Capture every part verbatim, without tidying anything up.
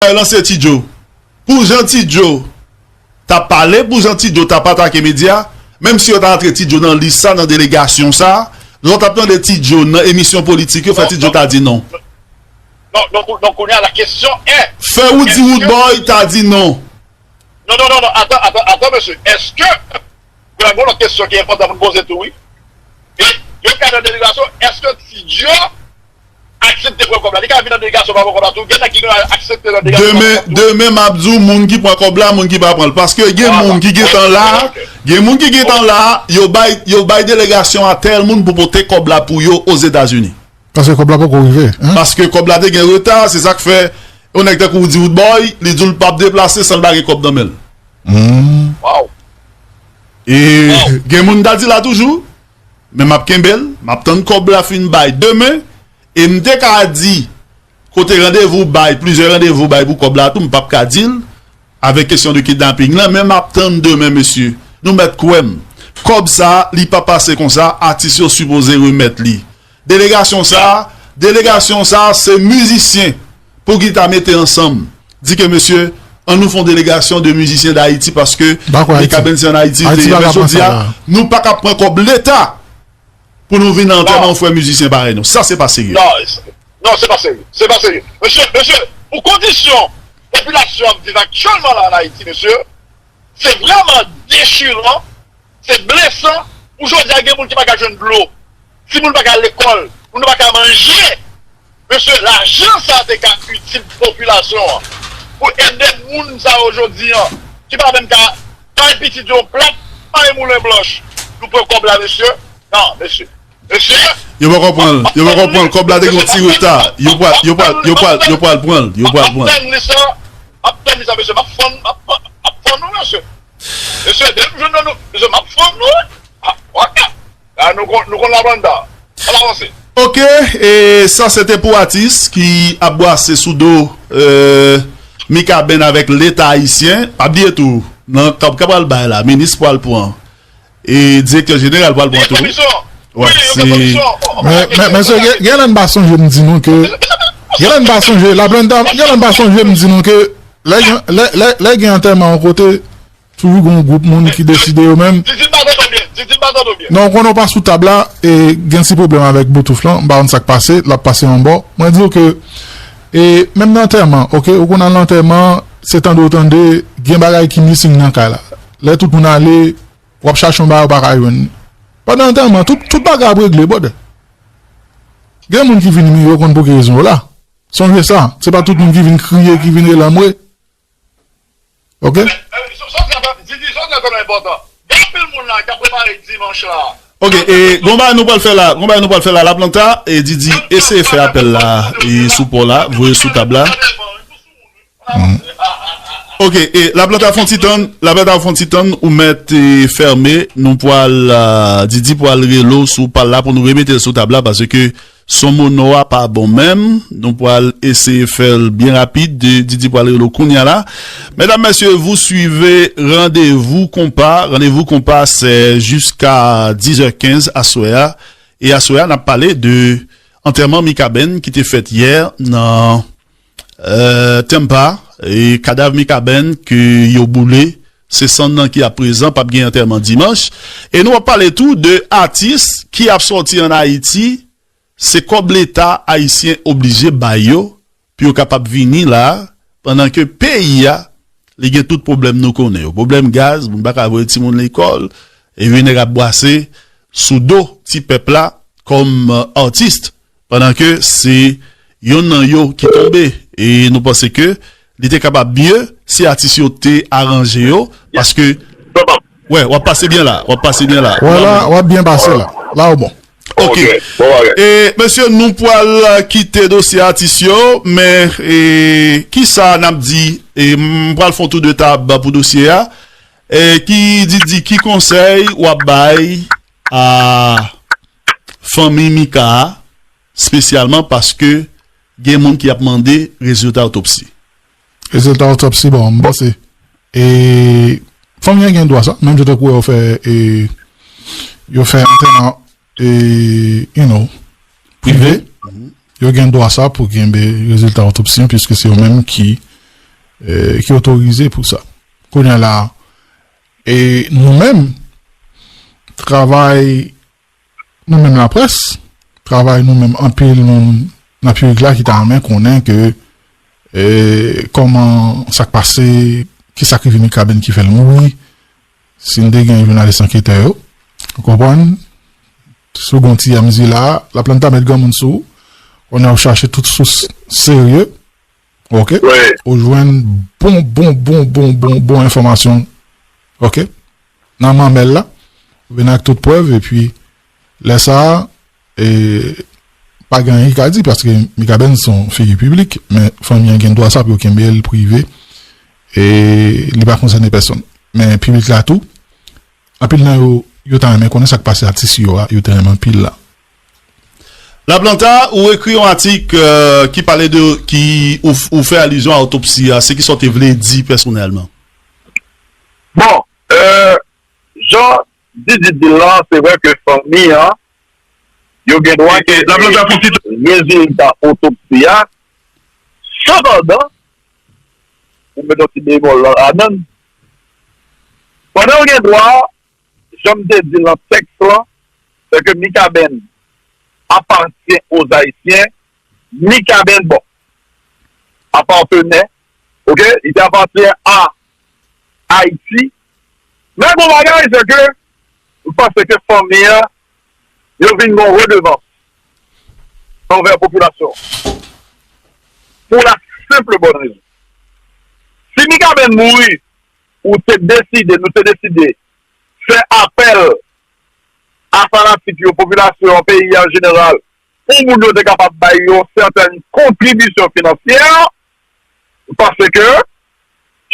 Lanse Ti Djo. Pou jan Ti Djo t ap pale, pou jan Ti Djo t ap atake medya, menm si yo ta rantre Ti Djo nan lis sa, nan delegasyon sa, lè w t ap tande Ti Djo nan emisyon politik yo, fè Ti Djo ta di non. Non, non, non, kounye a la kesyon è. Fè Roody Roodboy ta di non. Non, non, non, non, atan, atan, atan, mesye. Èske, gen yon lòt kesyon ki enpòtan pou n poze tou, wi. E, yo ka nan delegasyon, èske Ti Djo aksepte pran kòb la? Li ka vin nan delegasyon pa pran kòb la tou. Gen nèg ki gen aksepte nan delegasyon pa pran kòb la tou. Demen, demen m ap di w moun ki pran kòb la, moun ki pa pran l. Paske gen moun ki gentan la, gen moun ki gentan la, yo bay, yo bay delegasyon a tèl moun pou pote kòb la pou yo Ozetazini. Paske kòb la poko rive. Paske kòb la te gen reta, se sa k fè yon nèg tankou Roody Roodboy, li di w l p ap deplase san l pa gen kòb nan men l. E gen moun ta di la toujou, men m ap kenbe l, m ap tann kòb la fin bay demen, e m te ka di kote randevou bay, plizyè randevou bay pou kòb la tou, m p ap ka di l, avèk kesyon de kidnaping lan, men m ap tann demen, mesye. Nou mèt kwè m. Kòb sa, li pa pase konsa, atis yo sipoze remèt li. Delegasyon sa, delegasyon sa, se mizisyen pou ki ta mete ansanm. Di ke mesye, ann nou fè yon delegasyon de mizisyen Dayiti paske Mikaben se ann Ayiti li te ye. Men jodi a, nou pa ka pran kòb Leta pou nou vin nan antèman yon frè mizisyen parèy nou. Sa se pa serye. Non, se pa serye. Se pa serye. Mesye, mesye, pou kondisyon popilasyon ap viv aktyèlman la ann Ayiti, mesye, se vrèman dechiran, se blesan, pou jodi a gen moun ki pa ka jwenn dlo, timoun pa ka al lekòl, moun pa ka manje. Mesye, lajan sa te ka itil popilasyon an, pou ede moun sa yo jodi an, ki pa menm ka bay pitit yo plat, bay moulen blanch. Nou pran kòb la, mesye. Non, mesye. Mesye. Yo poko pran l, yo poko pran l. Kòb la te gen yon ti reta. Yo pral, yo pral, yo pral, yo pral pran l, yo pral pran l. M ap tann li sa, m ap tann li sa, mesye. M ap fann, m ap fann nou, mesye. Mesye, depi m jwenn nan nou, mesye, m ap fann nou, wi. Ah, ok. Ah, nou konn, nou konn la banda. Ann avanse. Ok, e sa se te pou atis ki ap bwase sou do euh, Mikaben avèk Leta ayisyen. Pa bliye tou, nan kòb k ap pral bay la, minis pral pran. E direktè jeneral pral pran tou. Wi, se. Men, men, men se, gen, gen lè n pa sonje m di nou ke, gen lè n pa sonje, la planta, gen lè n pa sonje m di nou ke, lè gen, lè, lè, lè gen antèman yon kote, toujou gen yon gwoup moun ki deside yo menm. Didi m pa tande w byen, Didi m pa tande w byen. Non, ou konnen w pa sou tab la, e gen ti pwoblèm avèk Bluetooth lan, m pa konn sa k pase, l ap pase yon bò. Mwen di w ke, e menm nan antèman, ok, ou konn al nan antèman, se tande w tande, gen bagay ki missing nan kay la. Lè tout moun ale, w ap chache yon bagay ou pa ka jwenn. Pandan antèman, tout, tout bagay ap regle, brother. Gen moun ki vin ri, yo konn pou ki rezon yo la. Sonje sa, se pa tout moun ki vin kriye, ki vin rele anmwe. Ok? Sa w di a, Didi, sa w di a tèlman enpòtan. Gen anpil moun la k ap prepare dimanch la. Ok, e, gon bagay nou pral fè la, gon bagay nou pral fè la, Laplanta, e Didi, eseye fè apèl la, e sou pò la, voye sou tab la. Ok, e Laplanta fè yon ti tann, Laplanta fè yon ti tann, ou mèt e, fèmen, nou pral, a, Didi pral rele w sou pal la pou nou remete l sou tab la, paske son mono a pa bon menm, nou pral eseye fè l byen rapid, Didi pral rele w kounye a la. Mesdames, messieurs, vous suivez Rendez-vous Compas. Rendez-vous Compas, c'est jusqu'à dix heures quinze aswè a. E aswè a, n ap pale de antèman Mikaben ki te fèt yè nan euh, Tampa, e kadav Mikaben ke yo boule, se sann nan ki aprezan p ap gen antèman dimanch. E nou ap pale tou de atis ki ap sòti ann Ayiti, se kòb Leta ayisyen oblije bay yo pou yo kapab vini la, pandan ke peyi a, li gen tout pwoblèm nou konnen yo. Pwoblèm gaz, moun pa ka voye timoun lekòl, epi nèg ap bwase sou do ti pèp la kòm atis. Pandan ke se yonn nan yo ki tonbe, e nou panse ke li te kapab mye si atis yo te aranje yo, paske, wè, w ap pase byen la, w ap pase byen la. Wè la, w ap byen pase la. La ou bon. Ok. E mesye, nou pral kite dosye atis yo, men e, kisa n ap di? E, m pral fè yon tou de tab pou dosye a. E, ki Didi, ki konsèy w ap bay a fanmi Mika a, espesyalman paske gen moun ki ap mande rezilta otopsi. Rezilta otopsi, bon, m panse. E fanmi an gen dwa sa, menm jan tankou yo fè, e, yo fè antèman, e, you know, prive. Yo gen dwa sa pou kenbe rezilta otopsi an, piske se yo menm ki e, ki otorize pou sa. Kounye a la, e nou menm, travay nou menm laprès, travay nou menm, anpil moun nan piblik la ki ta renmen konnen ke, e, kòman sa k pase, ki sa k rive Mikaben ki fè l mouri, si n te gen jounalis anketè yo, ou konprann? Si w gen yon ti yamzi la, Laplanta met granmoun sou ou, kounye a w chache tout sous serye, ok? Ou jwenn bon, bon, bon, bon, bon, bon enfòmasyon, ok? Nan manmèl la, ou vin ak tout prèv, epi lè sa a, e, pa gen anyen ki ka di, paske Mikaben se yon figi piblik, men fanmi an gen dwa sa pou yo kenbe l prive, e li pa konsène pèsonn. Men piblik la tou, anpil nan yo, yo ta renmen konnen sa k pase atis yo a, yo te renmen anpil la. Laplanta, ou ekri yon atik, e, ki pale de, ki, ou, ou fè alizyon a otopsi a, se ki sa w te vle di pèsonèlman? Bon, e, jan Didi di l lan, se vre ke fanmi an, yo gen dwa ke rezilta otopsi a, sepandan, pou m met yon ti bemòl lan ladan l, pandan yo gen dwa, jan m te di l nan tèks lan, se ke Mikaben apatyen aux Haïtiens, Mikaben, bon, apartenait, ok, il appartient à Haïti. Men bon bagay, se ke m panse ke fanmi an, yo vin gen yon redevans anvè popilasyon. Pou la senp bòn rezon. Si Mikaben mouri, ou te deside, nou te deside fè apèl a fanatik yo, popilasyon an, peyi an jeneral, pou moun yo te kapab bay yon sètèn kontribisyon finansyè, paske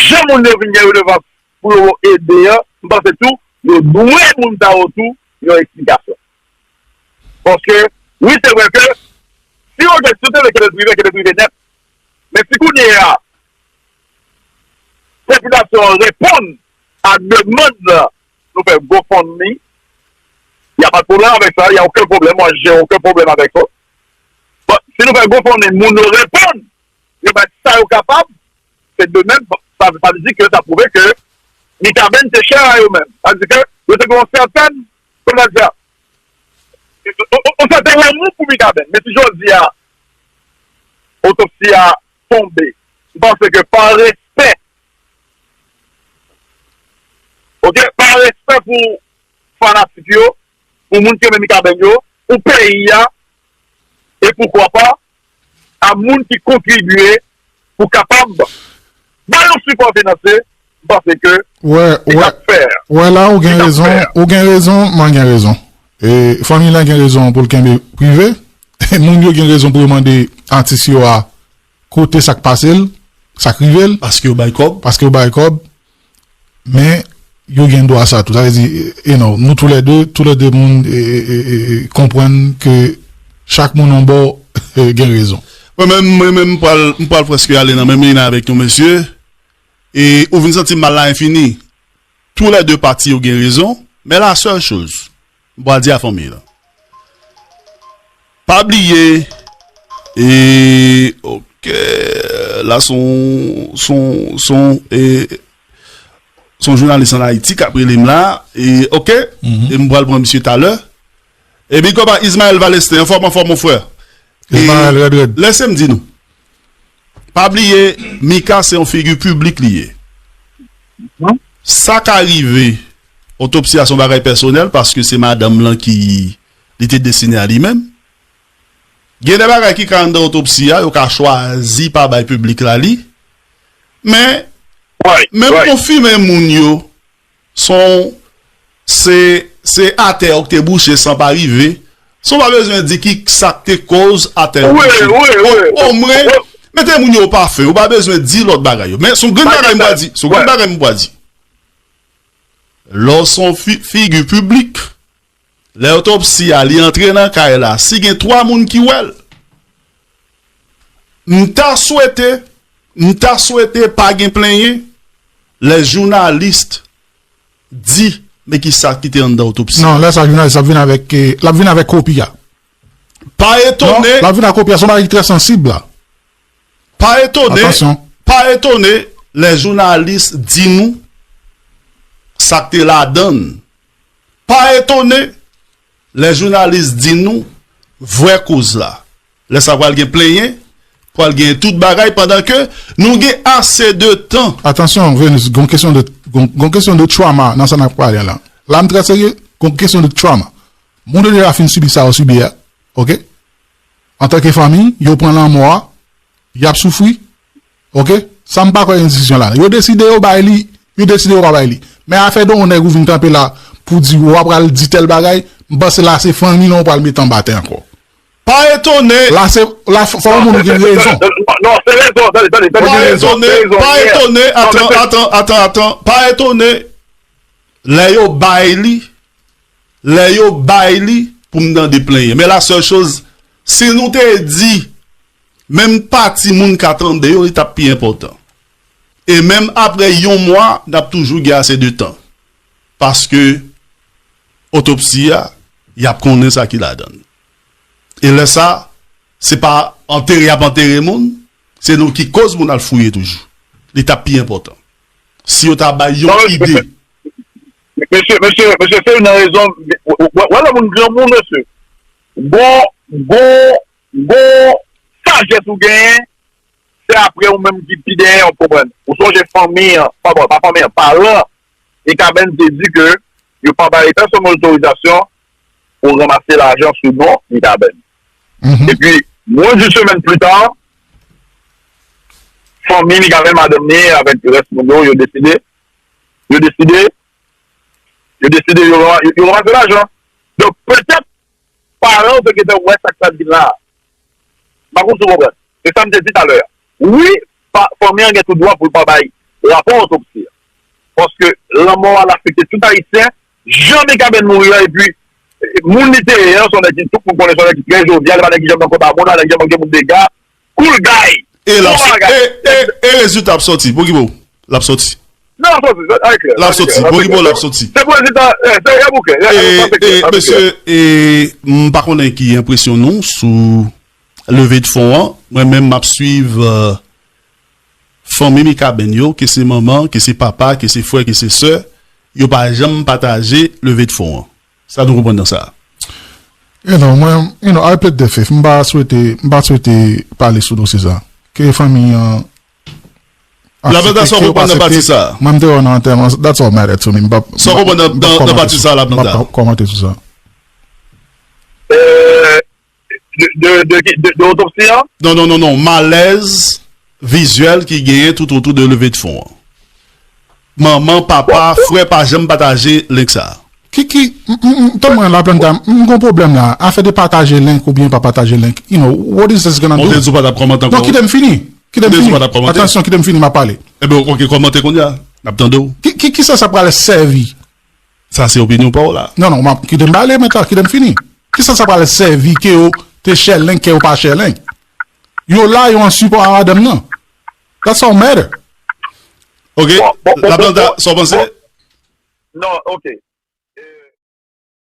jan moun yo vin gen redevans pou yo ede an, m panse tou, yo dwe moun sa yo tou yon eksplikasyon. Paske, wi, se vre ke, si yo te, si yo te vle ke l prive, ke l prive nèt. Men si kounye a, popilasyon an reponn a demann nan, nou fè GoFundMe, y a pas de problème avec ça, y a aucun problème, moi, j'ai aucun problème avec ça. Bon, si nou fè GoFundMe, moun yo reponn, yo bay sa yo kapab, se de menm, sa vle pa di ke sa pwouve ke Mikaben te chè a yo menm. Sa vle di ke yo te gen yon sètèn, kòman di a, yon, yon, yon sètèn lanmou pou Mikaben. Men si jodi a, otopsi a tonbe, m panse ke pa respè, ok, pa respè pou fanatik yo, pou moun ki renmen Mikaben yo, pou peyi a, e poukwa pa, a moun ki kontribye pou kapab ba yo sipò finansyè, m panse ke Wè, li wè, t ap fè. Wè la, ou gen rezon, ou gen rezon, mwen gen rezon. E fanmi lan gen rezon pou l kenbe prive. Moun yo gen rezon pou yo mande atis yo a kote sa k pase l, sa k rive l. Paske yo bay kòb. Paske yo bay kòb. Men, yo gen dwa sa tou. Sa vle di, e, e non, nou toulède, toulède moun, e, e, e, e, e, konprann ke chak moun yon bò gen rezon. Mwen menm, mwen menm, m pral, m pral prèske ale nan menm liy nan avèk yon mesye. E ou vin santi m mal la enfini. Toulède pati yo gen rezon, men la sèl choz m pral di a fanmi lan. Pa bliye, e, ok, la son, son, son, e, son jounalis an Ayiti k ap rele m la, e, ok, e m pral pran misye talè. E big up a Ismaël Valestin, anfòm, anfòm, mon frè. Ismaël, rèd, rèd. Lèse m di nou. Pa bliye, Mika se yon figi piblik li ye. Sa ka rive, otopsi a se yon bagay pèsonèl, paske se madanm lan ki, li te destine a li menm. Gen de bagay ki ka anndan otopsi a, yo ka chwazi pa bay piblik la li. Men, menm konfimen moun yo, se yon, se, se atè yo ki te bouche san pa rive. San w pa bezwen di ki sa k te koz atè yo bouche. Omwen, mete moun yo o pafen, ou pa bezwen di lòt bagay yo. Men se yon grenn bagay m pral di, se yon grenn bagay m pral di. Lè w se yon fi-, figi piblik, lè otopsi a, li antre nan kay la, si gen twa moun ki wè l, m ta swete, m ta swete pa gen plenyen, lè jounalis di, men ki sa ki te anndan otopsi. Non, lè sa, jounalis ap vin avèk, e, l ap vin avèk kopi a. Pa etone. Non, l ap vin ak kopi a, se yon bagay ki trè sansib la. Pa etone, pa etone, lè jounalis di nou sa k te ladan l. Pa etone lè jounalis di nou vrè koz la. Lè sa pral gen plenyen, pral gen tout bagay pandan ke nou gen ase de tan. Atansyon, Venus, gon kesyon de, gon, gon kesyon de trauma nan sa n ap pale la. La, m trè serye, gon kesyon de trauma. Moun yo deja fin sibi sa yo sibi a, oke? Antanke fanmi, yo pran lanmò a, y ap soufri, oke? Sa m pa kwè nan desizyon la. Yo deside yo bay li, yo deside yo pa bay li. Men afè de yon nèg ou vin kanpe la pou di w ap pral di tèl bagay, m panse la se fanmi lan w pral mete anba tè ankò. Pa etone. La se, la fò yon moun gen rezon. Non, se rezon, tande, tande, tande. Pa etone, pa etone, atan, atan, atan, atan. Pa etone lè yo bay li, lè yo bay li pou m tande plenyen. Men la sèl choz, si nou te di menm pa timoun ka tande yo, li t ap pi enpòtan. E menm apre yon mwa, n ap toujou gen ase de tan. Paske otopsi a, y ap konnen sa ki ladan l. E lè sa, se pa antere y ap antere moun, se nou ki koz moun al fouye toujou. Li t ap pi enpòtan. Si yo ta bay yon ide. Mesye, mesye, mesye, se youn nan rezon, wè, wè, wè lè moun granmoun, mesye. Gon, gon, gon sajès ou genyen, se apre ou menm ki pi dèyè, ou konprann. Ou sonje fanmi an, pa, bon, pa fanmi an, paran Mikaben te di ke yo pa bay pèsonn otorizasyon pou ranmase lajan sou non Mikaben. Epi, mwen, de semèn pli ta, fanmi Mikaben, madanm li, avèk rès moun yo, yo deside, yo deside, yo deside, yo, yo, yo ranmase lajan. Donk, petèt, paran yo te gentan wè sa k t ap vin la a. M pa konn si w konprann. Se sa m te di talè a. Wi, pa, fanmi an gen tout dwa pou l pa bay rapò otopsi a. Paske lanmò a l afekte tout Ayisyen. Jan Mikaben mouri a, epi, e, moun li te ye an, se yon nèg ki tout moun konnen, se yon nèg ki trè jovyal, se pa nèg ki janm nan kòb a moun, pa nèg ki janm gen moun dega. Cool guy. E l ap sòti. E, e, e rezilta ap sòti. Pokipo, l ap sòti. Non, l ap sòti. L ap sòti. Pokipo, l ap sòti. Se pou rezilta, e, se, e bouke. E, e, mesye, e, m pa konnen ki enpresyon nou sou leve de fon an. Mwen menm, m ap swiv, e, fanmi Mikaben yo, ke se manman, ke se papa, ke se frè, ke se sè, yo pa janm pataje leve de fon an. Sa nou konprann nan sa? You know, mwen, you know, I plead the fifth. M pa swete, m pa swete pale sou dosye sa. Ke fanmi an aksepte, ke yo pa aksepte, mwen m te wè nan antèman, that's all matter to me. M pa, sa w konprann nan, nan, nan pati sa la, m pa kòmante sou sa. De, de, de, de, de otopsi an? Non, non, non, non. Malèz vizyèl ki genyen tout otou de leve de fon an. Manman, papa, frè pa janm pataje link sa. Ki, ki, m, m, m, tann mwen la, Planta, m, m gon pwoblèm la. Afè de pataje link oubyen pa pataje link. You know, what is this gonna do? Mwen te di w pa t ap kòmante ankò. Non, kite m fini. Kite m fini. Atansyon, kite m fini, m ap pale. Ebyen, oke, kòmante kounye a. N ap tande w. Ki, ki, kisa sa pral sèvi? Sa se opinyon pa w la. Non, non, m ap, kite m pale, mèt la, kite m fini. Kisa sa pral sèvi ke yo te share link, ke yo pa share link? Yo la, yo an sipò a madanm nan. That's all matter. Ok, bon, bon, bon, Laplanta, bon, sa w panse? Bon. Non, ok.